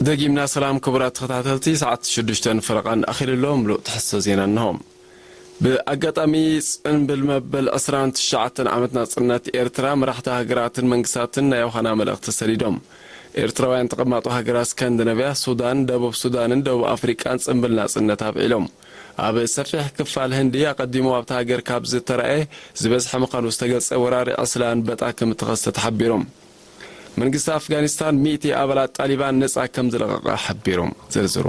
ደጊምና ሰላም ክቡራት ተኸታተልቲ፣ ሰዓት ሽዱሽተ ፈረቓ ኣኺሉ ኣሎ። ምሉእ ትሕዝቶ ዜና እንሆ። ብኣጋጣሚ ጽንብል መበል ዕስራን ትሽዓተን ዓመት ናጽነት ኤርትራ፣ መራሕቲ ሃገራትን መንግስታትን ናይ ዮሃና መልእኽቲ ሰዲዶም። ኤርትራውያን ተቐማጦ ሃገራት ስካንዲናቭያ፣ ሱዳን፣ ደቡብ ሱዳንን ደቡብ ኣፍሪቃን ጽንብል ናጽነት ኣብዒሎም። ኣብ ሰፊሕ ክፋል ህንዲ፣ ኣቐዲሙ ኣብታ ሃገር ካብ ዝተራእየ ዝበዝሐ ምዃኑ ዝተገልጸ ወራሪ ዕስለ ኣንበጣ ከም እተኸስተ ተሓቢሩ። መንግስቲ ኣፍጋኒስታን ሚእቲ ኣባላት ጣሊባን ነጻ ከም ዝለቐቐ ሓቢሩ። ዝርዝሩ።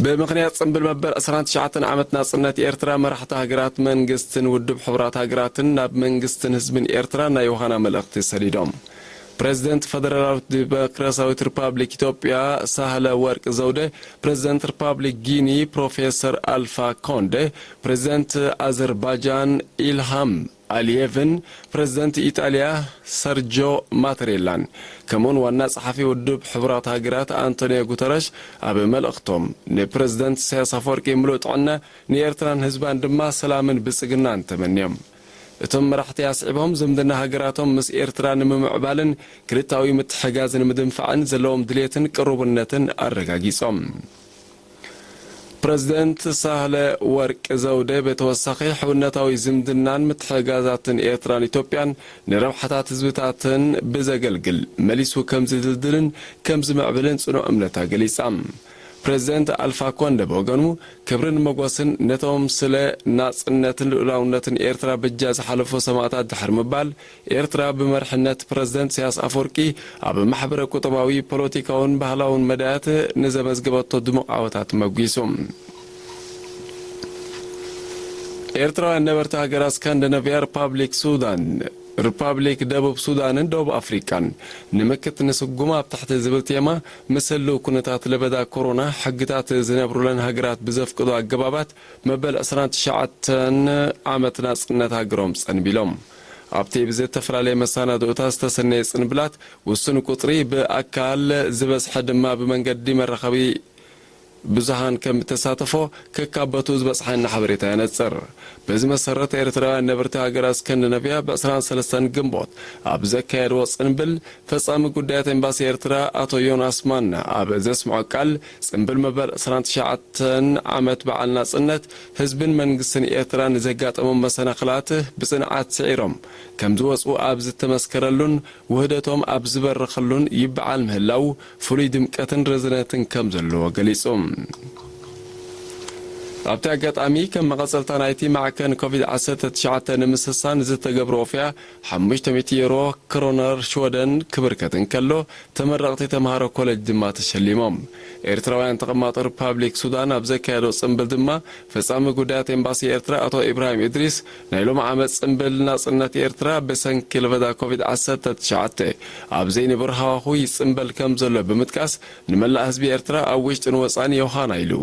ብምኽንያት ጽንብል መበል ዕስራን ትሽዓተን ዓመት ናጽነት ኤርትራ፣ መራሕቲ ሃገራት መንግስትን ውድብ ሕቡራት ሃገራትን ናብ መንግስትን ህዝብን ኤርትራ ናይ ዮሃና መልእኽቲ ሰዲዶም። ፕሬዚደንት ፈደራላዊት ዲሞክራሲያዊት ሪፓብሊክ ኢትዮጵያ ሳህለ ወርቅ ዘውዴ፣ ፕሬዚደንት ሪፓብሊክ ጊኒ ፕሮፌሰር ኣልፋ ኮንዴ፣ ፕሬዚደንት ኣዘርባጃን ኢልሃም ኣሊየቭን ፕሬዚደንት ኢጣልያ ሰርጆ ማተሬላን፣ ከምኡውን ዋና ጸሓፊ ውድብ ሕቡራት ሃገራት ኣንቶኒዮ ጉተረሽ ኣብ መልእኽቶም፣ ንፕሬዚደንት ኢሳያስ ኣፈወርቂ ምሉእ ጥዕና፣ ንኤርትራን ህዝባን ድማ ሰላምን ብልጽግናን ተመንዮም። እቶም መራሕቲ ኣስዒቦም፣ ዝምድና ሃገራቶም ምስ ኤርትራ ንምምዕባልን ክልታዊ ምትሕጋዝ ንምድንፋዕን ዘለዎም ድሌትን ቅሩብነትን ኣረጋጊጾም። ፕሬዚደንት ሳህለ ወርቅ ዘውዴ ብተወሳኺ፣ ሕውነታዊ ዝምድናን ምትሕግጋዛትን ኤርትራን ኢትዮጵያን ንረብሓታት ህዝብታትን ብዘገልግል መሊሱ ከም ዝድልድልን ከም ዝምዕብልን ጽኑዕ እምነታ ገሊጻ። ፕሬዚደንት ኣልፋ ኮንደ ብወገኑ፣ ክብርን መጎስን ነቶም ስለ ናጽነትን ልኡላውነትን ኤርትራ በጃ ዝሓለፉ ሰማእታት ድሕሪ ምባል፣ ኤርትራ ብመርሕነት ፕረዚደንት ኢሳያስ ኣፈወርቂ ኣብ ማሕበረ ቁጠባዊ፣ ፖለቲካውን ባህላውን መዳያት ንዘመዝገበቶ ድሙቕ ዓወታት መጒሱ። ኤርትራውያን ነበርቲ ሃገራት ስካንዲናቭያ፣ ሪፓብሊክ ሱዳን፣ ሪፓብሊክ ደቡብ ሱዳንን ደቡብ ኣፍሪቃን፣ ንምክት ንስጉም ኣብ ትሕቲ ዝብል ቴማ፣ ምስ ህልው ኩነታት ለበዳ ኮሮና፣ ሕግታት ዝነብሩለን ሃገራት ብዘፍቅዶ ኣገባባት፣ መበል ዕስራን ትሽዓተን ዓመት ናጽነት ሃገሮም ጸንቢሎም። ኣብቲ ብዝተፈላለየ መሰናድኦታት ዝተሰነየ ጽንብላት፣ ውሱን ቁጽሪ ብኣካል፣ ዝበዝሐ ድማ ብመንገዲ መራኸቢ ብዙሃን ከም እተሳተፎ ከካበቱ ዝበጽሓና ሓበሬታ የነጽር። በዚ መሰረት፣ ኤርትራውያን ነበርቲ ሃገራት ስካንዲናቭያ ብዕስራን ሰለስተን ግንቦት ኣብ ዘካየድዎ ጽንብል፣ ፈጻሚ ጉዳያት ኤምባሲ ኤርትራ ኣቶ ዮናስ ማና ኣብ ዘስምዖ ቃል፣ ጽንብል መበል ዕስራን ትሽዓተን ዓመት በዓል ናጽነት፣ ህዝብን መንግስትን ኤርትራ ንዘጋጠሞም መሰናኽላት ብጽንዓት ስዒሮም ከም ዝወጽኡ ኣብ ዝተመስከረሉን ውህደቶም ኣብ ዝበረኸሉን ይበዓል ምህላው፣ ፍሉይ ድምቀትን ርዝነትን ከም ዘለዎ ገሊጹ። ኣብቲ ኣጋጣሚ፣ ከም መቐጸልታ ናይቲ ማዕከን ኮቪድ ዓሰርተ ትሽዓተ ንምስሳን ዝተገብረ ወፍያ፣ ሓሙሽተ ሚእቲ ዩሮ ክሮነር ሽወደን ክብርከት እንከሎ፣ ተመረቕቲ ተምሃሮ ኮሌጅ ድማ ተሸሊሞም። ኤርትራውያን ተቐማጦ ሪፓብሊክ ሱዳን ኣብ ዘካየዶ ጽምብል ድማ፣ ፈጻሚ ጉዳያት ኤምባሲ ኤርትራ ኣቶ ኢብራሂም ኢድሪስ፣ ናይ ሎሚ ዓመት ጽምብል ናጽነት ኤርትራ ብሰንኪ ለበዳ ኮቪድ ዓሰርተ ትሽዓተ ኣብ ዘይንቡር ሃዋሁ ይጽምበል ከም ዘሎ ብምጥቃስ፣ ንመላእ ህዝቢ ኤርትራ ኣብ ውሽጥን ወጻን ዮሃና ኢሉ።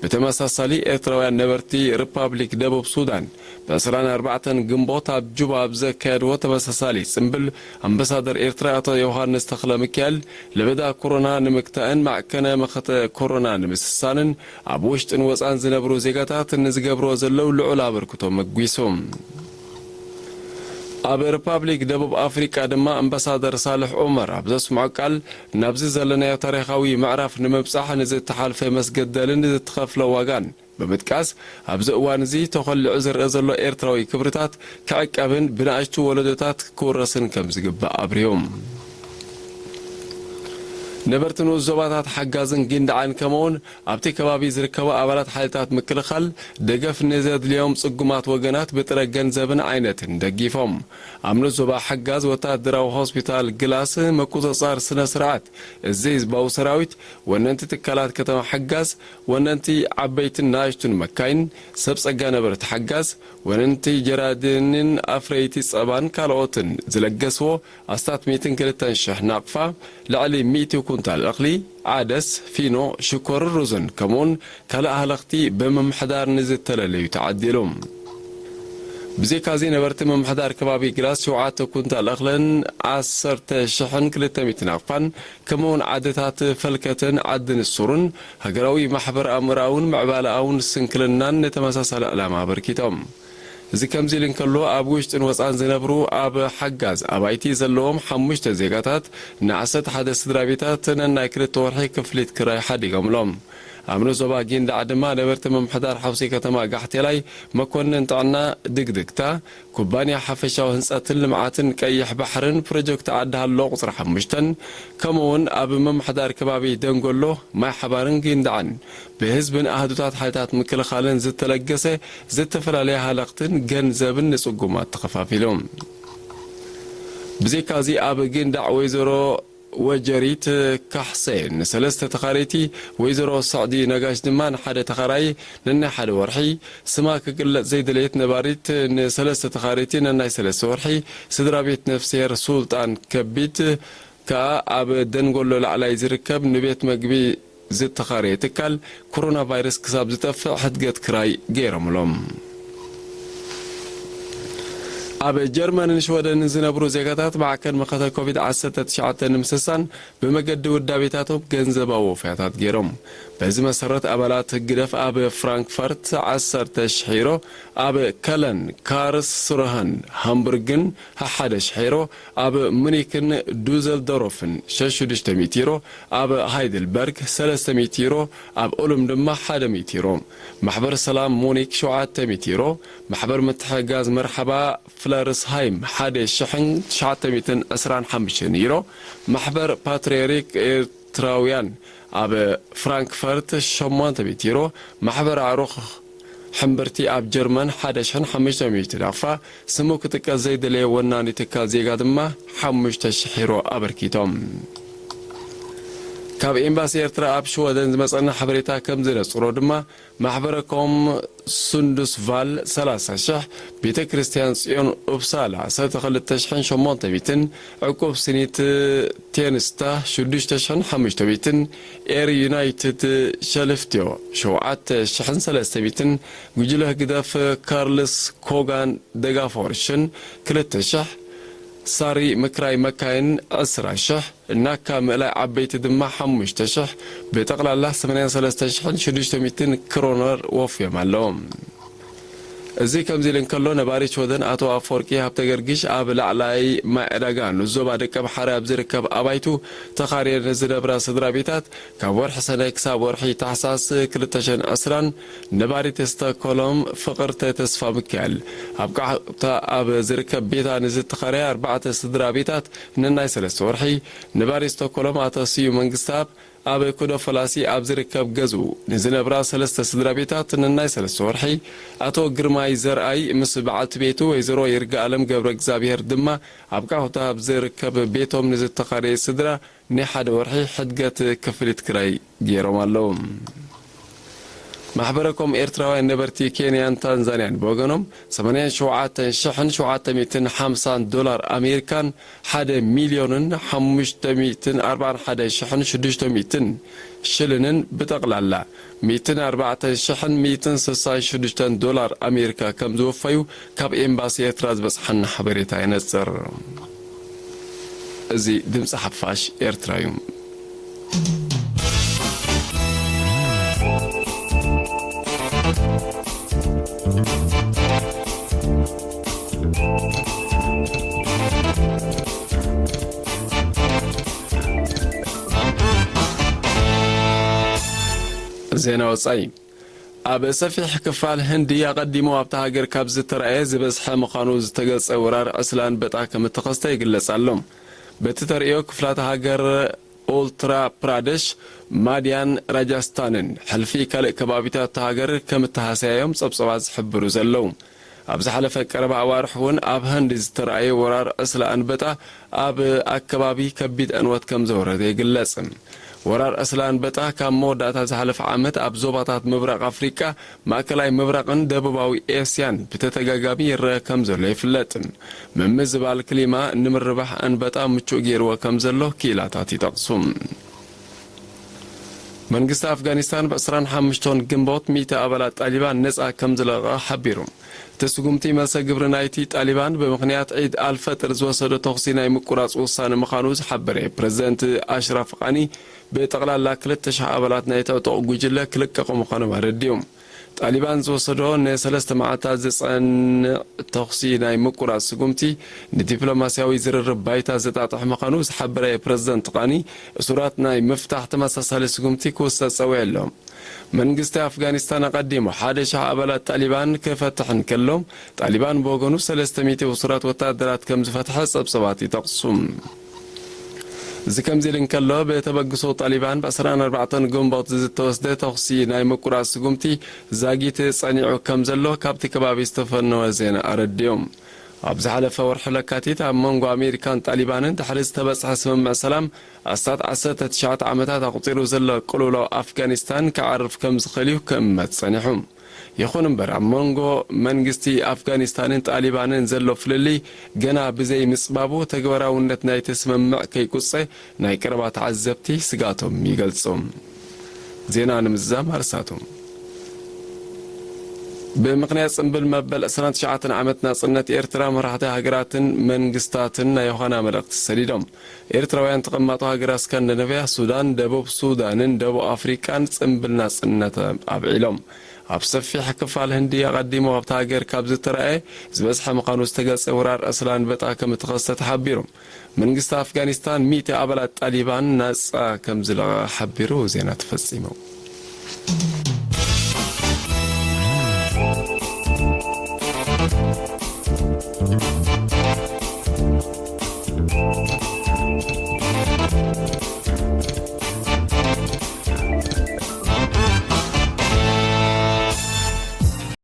ብተመሳሳሊ፣ ኤርትራውያን ነበርቲ ሪፓብሊክ ደቡብ ሱዳን፣ ብዕስራን ኣርባዕተን ግንቦት ኣብ ጁባ ኣብ ዘካየድዎ ተመሳሳሊ ጽምብል፣ ኣምባሳደር ኤርትራ ኣቶ ዮሃንስ ተኽለ ሚካኤል፣ ለበዳ ኮሮና ንምግታእን ማዕከነ መኸተ ኮሮና ንምስሳንን፣ ኣብ ውሽጥን ወጻን ዝነብሩ ዜጋታት ንዝገብርዎ ዘለዉ ልዑል ኣበርክቶ መጒሱ። ኣብ ሪፓብሊክ ደቡብ ኣፍሪቃ ድማ፣ ኣምባሳደር ሳልሕ ዑመር ኣብ ዘስምዖ ቃል፣ ናብዚ ዘለናዮ ታሪኻዊ ምዕራፍ ንምብጻሕ ንዝተሓልፈ መስገደልን ዝተኸፍለ ዋጋን ብምጥቃስ፣ ኣብዚ እዋን እዚ ተኾሊዑ ዝረአ ዘሎ ኤርትራዊ ክብርታት ክዕቀብን ብንኣሽቱ ወለዶታት ክውረስን ከም ዝግባእ ኣብሪሁ። ነበርቲ ንኡስ ዞባታት ሓጋዝን ጊንዳዕን፣ ከምኡውን ኣብቲ ከባቢ ዝርከቡ ኣባላት ሓይልታት ምክልኻል፣ ደገፍ ንዘድልዮም ጽጉማት ወገናት ብጥረ ገንዘብን ዓይነትን ደጊፎም። ኣብ ንኡስ ዞባ ሓጋዝ፣ ወታደራዊ ሆስፒታል ግላስ፣ ምቁጽጻር ስነ ስርዓት እዚ ህዝባዊ ሰራዊት፣ ወነንቲ ትካላት ከተማ ሓጋዝ፣ ወነንቲ ዓበይትን ንኣሽቱን መካይን፣ ሰብ ጸጋ ነበርቲ ሓጋዝ፣ ወነንቲ ጀራዲንን ኣፍረይቲ ጸባን ካልኦትን ዝለገስዎ ኣስታት ሚእትን ክልተን ሽሕ ናቕፋ፣ ልዕሊ ሚእቲ ኩንታል እኽሊ፣ ዓደስ፣ ፊኖ፣ ሽኮርን ሩዝን፣ ከምኡውን ካልእ ሃለኽቲ ብምምሕዳር ንዝተለለዩ ተዓዲሉ። ብዘይካዚ፣ ነበርቲ ምምሕዳር ከባቢ ግላስ ሸውዓተ ኩንታል እኽልን ዓሰርተ ሽሕን ክልተ ሚእትን ናቕፋን፣ ከምኡውን ዓድታት ፈልከትን ዓዲ ንሱርን፣ ሃገራዊ ማሕበር ኣእምሮኣውን ምዕባለኣውን ስንክልናን ንተመሳሳሊ ዕላማ ኣበርኪቶም። እዚ ከምዚ ኢሉ እንከሎ፣ ኣብ ውሽጥን ወጻን ዝነብሩ ኣብ ሓጋዝ ኣባይቲ ዘለዎም ሓሙሽተ ዜጋታት ንዓሰርተ ሓደ ስድራ ቤታት ነናይ ክልተ ወርሒ ክፍሊት ክራይ ሓዲጎምሎም። ኣብ ንኡስ ዞባ ጊንዳዕ ድማ ነበርቲ ምምሕዳር ሓውሲ ከተማ ጋሕቴላይ፣ መኮንን ጥዕና ድግድግታ፣ ኩባንያ ሓፈሻዊ ህንጸትን ልምዓትን ቀይሕ ባሕርን ፕሮጀክት ዓዲ ሃሎ ቁጽሪ ሓሙሽተን፣ ከምኡ'ውን ኣብ ምምሕዳር ከባቢ ደንጎሎ፣ ማይ ሓባርን ጊንዳዕን ብህዝብን ኣህዱታት ሓይልታት ምክልኻልን ዝተለገሰ ዝተፈላለየ ሃለኽትን ገንዘብን ንጽጉማት ተኸፋፊሉ። ብዘይካዚ ኣብ ጊንዳዕ ወይዘሮ ወጀሪት ካሕሰ ንሰለስተ ተኻረይቲ፣ ወይዘሮ ስዕዲ ነጋሽ ድማ ንሓደ ተኻራይ ነናይ ሓደ ወርሒ፣ ስማ ክግለጽ ዘይደለየት ነባሪት ንሰለስተ ተኻረይቲ ነናይ ሰለስተ ወርሒ፣ ስድራ ቤት ነፍስሄር ሱልጣን ከቢት ከኣ ኣብ ደንጎሎ ላዕላይ ዝርከብ ንቤት መግቢ ዝተኻረየ ትካል፣ ኮሮና ቫይረስ ክሳብ ዝጠፍእ ሕድገት ክራይ ገይሮምሎም። ኣብ ጀርመንን ሽወደንን ዝነብሩ ዜጋታት ማዕከን መኸተ ኮቪድ ዓሰርተ ትሽዓተ ንምስሳን ብመገዲ ውዳቤታቶም ገንዘባዊ ወፈያታት ገይሮም። በዚ መሰረት ኣባላት ህግደፍ ኣብ ፍራንክፈርት ዓሰርተ ሽሕ ዩሮ፣ ኣብ ከለን፣ ካርስሩሀን ሃምቡርግን ሓደ ሽሕ ዩሮ፣ ኣብ ሙኒክን ዱዘልዶርፍን ሽዱሽተ ሚእቲ ዩሮ፣ ኣብ ሃይድልበርግ ሰለስተ ሚእቲ ዩሮ፣ ኣብ ኡልም ድማ ሓደ ሚእቲ ዩሮ። ማሕበር ሰላም ሙኒክ ሸውዓተ ሚእቲ ዩሮ፣ ማሕበር ምትሕግጋዝ መርሓባ ፍለርስሃይም ሓደ ሽሕን ትሽዓተ ሚእትን ዕስራን ሓሙሽተን ዩሮ፣ ማሕበር ፓትርያርክ ኤርትራውያን ኣብ ፍራንክፈርት ሸሞንተ ሚእቲ ዩሮ፣ ማሕበር ኣዕሩኽ ሕምብርቲ ኣብ ጀርመን ሓደ ሽሕን ሓሙሽተ ሚእቲ ናቕፋ፣ ስሙ ክጥቀስ ዘይደለየ ወናኒ ትካል ዜጋ ድማ ሓሙሽተ ሽሕ ዩሮ ኣበርኪቶም። ካብ ኤምባሲ ኤርትራ ኣብ ሽወደን ዝመጸና ሓበሬታ ከም ዝነጽሮ ድማ፣ ማሕበረኮም ሱንዱስ ቫል ሰላሳ ሽሕ፣ ቤተ ክርስቲያን ጽዮን ኡፕሳላ ዓሰርተ ክልተ ሽሕን ሸሞንተ ሚእትን፣ ዕቁብ ስኒት ቴንስታ ሽዱሽተ ሽሕን ሓሙሽተ ሚእትን፣ ኤር ዩናይትድ ሸልፍትዮ ሸውዓተ ሽሕን ሰለስተ ሚእትን፣ ጉጅለ ህግደፍ ካርልስ ኮጋን ደጋፎርሽን ክልተ ሽሕ፣ ሳሪ ምክራይ መካይን ዕስራ ሽሕ፣ ናካ ምእላይ ዓበይቲ ድማ ሓሙሽተ ሽሕ፣ ብጠቕላላ ሰማንያን ሰለስተ ሽሕን ሽዱሽተ ሚእትን ክሮነር ወፍዮም ኣለዉ። እዚ ከምዚ ኢሉ እንከሎ፣ ነባሪ ሽወደን ኣቶ ኣፈወርቂ ሃብተ ገርጊሽ ኣብ ላዕላይ ማይ ዕዳጋ ንዞባ ደቀ ባሕሪ ኣብ ዝርከብ ኣባይቱ ተኻርየን ዝነብራ ስድራ ቤታት፣ ካብ ወርሒ ሰነ ክሳብ ወርሒ ታሕሳስ ክልተ ሽሕን ዕስራን፣ ነባሪት ስቶክሆልም ፍቕርተ ተስፋ ሚካኤል ኣብ ቃሕታ ኣብ ዝርከብ ቤታ ንዝተኻረያ ኣርባዕተ ስድራ ቤታት ነናይ ሰለስተ ወርሒ፣ ነባሪ ስቶክሆልም ኣቶ ስዩ መንግስተኣብ ኣብ ኩዶ ፈላሲ ኣብ ዝርከብ ገዝኡ ንዝነብራ ሰለስተ ስድራ ቤታት ነናይ ሰለስተ ወርሒ፣ ኣቶ ግርማይ ዘርኣይ ምስ በዓልቲ ቤቱ ወይዘሮ ይርጋኣለም ገብረ እግዚኣብሔር ድማ ኣብ ቃሕታ ኣብ ዝርከብ ቤቶም ንዝተኻረየ ስድራ ናይ ሓደ ወርሒ ሕድገት ክፍሊት ክራይ ገይሮም ኣለዉ። ማሕበረኮም ኤርትራውያን ነበርቲ ኬንያን ታንዛንያን ብወገኖም፣ ሰማንያን ሸውዓተን ሽሕን ሸውዓተ ሚእትን ሓምሳን ዶላር ኣሜሪካን ሓደ ሚልዮንን ሓሙሽተ ሚእትን ኣርባዓን ሓደ ሽሕን ሽዱሽተ ሚእትን ሽልንን ብጠቕላላ ሚእትን ኣርባዕተ ሽሕን ሚእትን ስሳን ሽዱሽተን ዶላር ኣሜሪካ ከም ዝወፈዩ ካብ ኤምባሲ ኤርትራ ዝበጽሓና ሓበሬታ የነጽር። እዚ ድምጺ ሓፋሽ ኤርትራ እዩ። ዜና ወጻኢ። ኣብ ሰፊሕ ክፋል ህንዲ ኣቐዲሙ ኣብታ ሃገር ካብ ዝተራእየ ዝበዝሐ ምዃኑ ዝተገልጸ ወራር ዕስለ ኣንበጣ ከም እተኸስተ ይግለጽ ኣሎ። በቲ ተርእዮ፣ ክፍላተ ሃገር ኡልትራ ፕራደሽ፣ ማድያን ራጃስታንን ሕልፊ ካልእ ከባቢታት እታ ሃገር ከም እተሃሰያዮም ጸብጸባት ዝሕብሩ ዘለዉ። ኣብ ዝሓለፈ ቀረባ ኣዋርሕ እውን ኣብ ህንዲ ዝተራእየ ወራር ዕስለ ኣንበጣ ኣብ ኣከባቢ ከቢድ ዕንወት ከም ዘውረደ ይግለጽ። ወራር ዕስለ ኣንበጣ ካብ መወዳእታ ዝሓለፈ ዓመት ኣብ ዞባታት ምብራቕ ኣፍሪቃ፣ ማእከላይ ምብራቕን ደቡባዊ ኤስያን ብተደጋጋሚ ይረአ ከም ዘሎ ይፍለጥ። ምምዝባል ክሊማ ንምርባሕ ኣንበጣ ምቹእ ገይርዎ ከም ዘሎ ክኢላታት ይጠቕሱ። መንግስቲ ኣፍጋኒስታን ብ ዕስራን ሓሙሽተን ግንቦት ሚእቲ ኣባላት ጣሊባን ነጻ ከም ዝለቐቐ ሓቢሩ። እቲ ስጉምቲ መልሰ ግብሪ ናይቲ ጣሊባን ብምኽንያት ዒድ ኣልፈጥር ዝወሰዶ ተኹሲ ናይ ምቁራጽ ውሳነ ምዃኑ ዝሓበረ ፕረዚደንት ኣሽራፍ ቃኒ፣ ብጠቕላላ ክልተ ሽሕ ኣባላት ናይቲ ዕጡቕ ጉጅለ ክልቀቑ ምዃኖም ኣረዲኡ። እቲ ጣሊባን ዝወሰዶ ንሰለስተ መዓልታት ዝጸንዕ ተኹሲ ናይ ምቁራጽ ስጉምቲ፣ ንዲፕሎማስያዊ ዝርርብ ባይታ ዘጣጥሕ ምዃኑ ዝሓበረ ፕረዚደንት ቃኒ፣ እሱራት ናይ ምፍታሕ ተመሳሳሊ ስጉምቲ ክውሰድ ጸዊዑ ኣሎ። መንግስቲ ኣፍጋኒስታን ኣቐዲሙ ሓደ ሽሕ ኣባላት ጣሊባን ክፈትሕ እንከሎ፣ ጣሊባን ብወገኑ ሰለስተ ሚእቲ እሱራት ወታደራት ከም ዝፈትሐ ጸብጸባት ይጠቕሱ። እዚ ከምዚ ኢሉ እንከሎ፣ ብተበግሶ ጣሊባን ብ ዕስራን ኣርባዕተን ግንቦት ዝተወስደ ተኹሲ ናይ ምቁራጽ ስጉምቲ ዛጊት ጸኒዑ ከም ዘሎ ካብቲ ከባቢ ዝተፈነወ ዜና ኣረዲኡ። ኣብ ዝሓለፈ ወርሒ ለካቲት ኣብ መንጎ ኣሜሪካን ጣሊባንን ድሕሪ ዝተበጽሐ ስምምዕ ሰላም፣ ኣስታት ዓሰርተ ትሽዓተ ዓመታት ኣቑጺሩ ዘሎ ቅልውላው ኣፍጋኒስታን ክዓርፍ ከም ዝኽእል እዩ ክእመት ጸኒሑ። ይኹን እምበር፣ ኣብ መንጎ መንግስቲ ኣፍጋኒስታንን ጣሊባንን ዘሎ ፍልልይ ገና ብዘይ ምጽባቡ፣ ተግባራውነት ናይቲ ስምምዕ ከይቁጸ ናይ ቀረባ ተዓዘብቲ ስግኣቶም ይገልጹ። ዜና ንምዝዛም ኣርሳቱ። ብምኽንያት ጽምብል መበል ዕስራን ትሽዓተን ዓመት ናጽነት ኤርትራ፣ መራሕቲ ሃገራትን መንግስታትን ናይ ዮሃና መልእኽቲ ሰዲዶም። ኤርትራውያን ተቐማጦ ሃገራት ስካንዲነቭያ፣ ሱዳን፣ ደቡብ ሱዳንን ደቡብ ኣፍሪቃን ጽምብል ናጽነት ኣብዒሎም። ኣብ ሰፊሕ ክፋል ህንዲ ኣቐዲሙ ኣብታ ሃገር ካብ ዝተራእየ ዝበዝሐ ምዃኑ ዝተገልጸ ወራር ዕስለ ኣንበጣ ከም እተኸስተ ተሓቢሩ። መንግስቲ ኣፍጋኒስታን ሚእቲ ኣባላት ጣሊባን ናጻ ከም ዝለቐቐ ሓቢሩ። ዜና ተፈጺሙ።